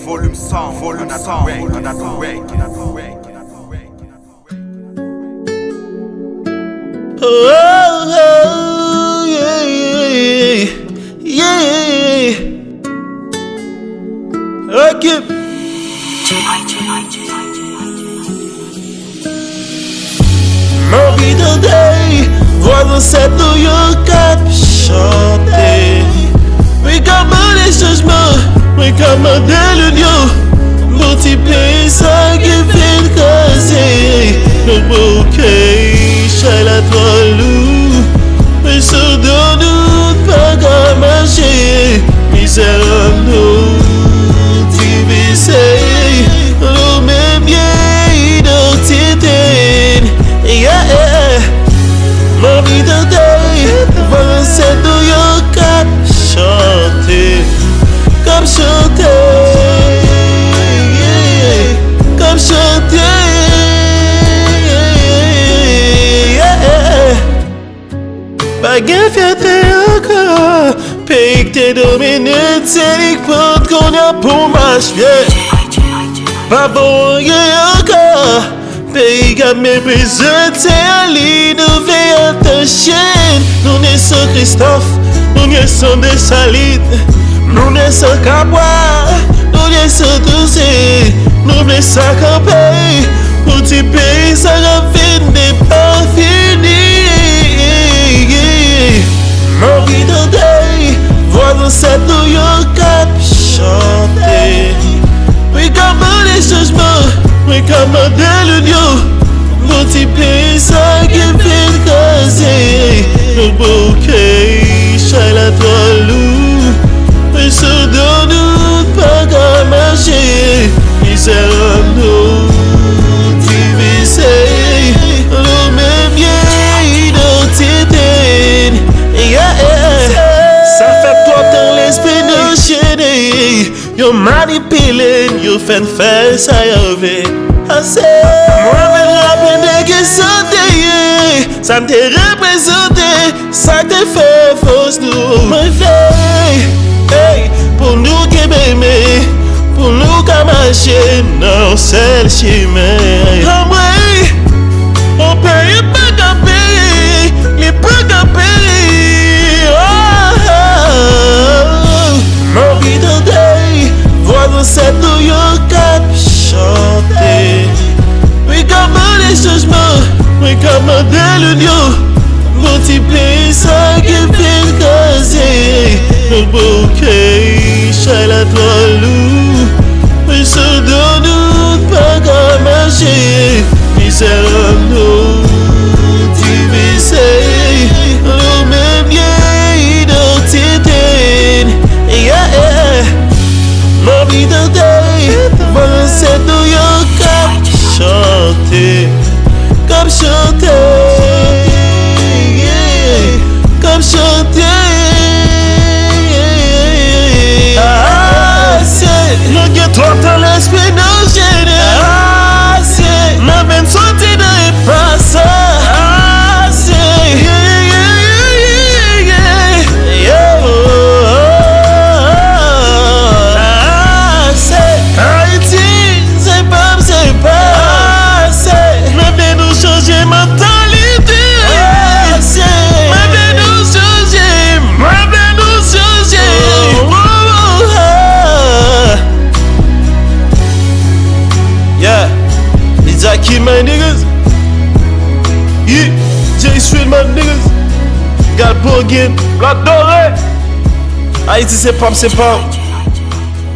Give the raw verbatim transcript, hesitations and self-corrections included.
Volume Sound, Volume Sound, Another Way, Another Way. Oh, oh, yeah, yeah, yeah. Ok. M anvi tande vwa zansèt nou yo k ap chante. Mwen ka mande chanjman, mwen ka mande linyon. Bon ti peyi sa ki fin kraze. Nou bouke, chay la twò lou. Men sou do nou n pa ka mache. Mizè an nou divize. Nou menm ye idantite n. Yeah. M anvi tande vwa zansèt nou yo k ap chante. K ap chante. Yeah. K ap chante. Yeah. Pa gen fyète ankò. Peyi k te domine, se li k pran kounye a pou mache. Pa bon anyen ankò. Peyi k ap meprize, se a li nou vle atache n. Nou ne san Kristòf, nou ne san Desalin. Nou ne san Kapwa, nou ne san Tousen. Nou vle sa kanpe pou ti peyi sa k ap vin depafini. M anvi tande vwa zansèt nou yo k ap chante. Mwen ka mande chanjman, mwen ka mande linyon. Bon ti peyi sa ki fin kraze. Nou bouke, chay la twò lou. Men sou do nou n pa ka mache. Mizè an nou divize. Nou menm ye idantite n. Yeah. Sa fè twòp tan lespri nou chene. Yo manipile n, yo fè n fè sa yo vle. Ase! Mwen vin raple n de ki sa n te ye, sa n te reprezante, sa k te fè fòs nou. Mwen vle, ey, pou nou kenbe men, pou nou ka mache nan yon sèl chimen. Anmwey! On peyi pa ka peri, li pa ka peri. Oh, oh, oh. M anvi tande vwa zansèt nou yo k ap chante. Mwen ka mande chanjman, mwen ka mande linyon. Bon ti peyi sa ki fin kraze. Nou bouke, chay la twò lou. Men sou do nou n pa ka mache. Mizè an nou divize. Nou menm ye idantite n. Yeah. M anvi tande vwa zansèt nou yo k ap chante. K ap chante. Yeah. K ap chante. Ase! Nou gen twòp tan lespri nou jene. Ase! Nou vin soti nan enpas sa. Ase! Yeah, yeah, yeah, yeah, yeah. Yo! Ase! Ayiti, se pa m, se pa m. Ase! Mande nou chanje mantalite. Ase! Mande nou chanje, mande nou chanje. Oh, oh, oh, oh. Yeah. It's Akeem, my niggas. Yeah. Jay Street, my niggas. Got Bogan. Black Dore. Ayiti, se pa m, se pa m.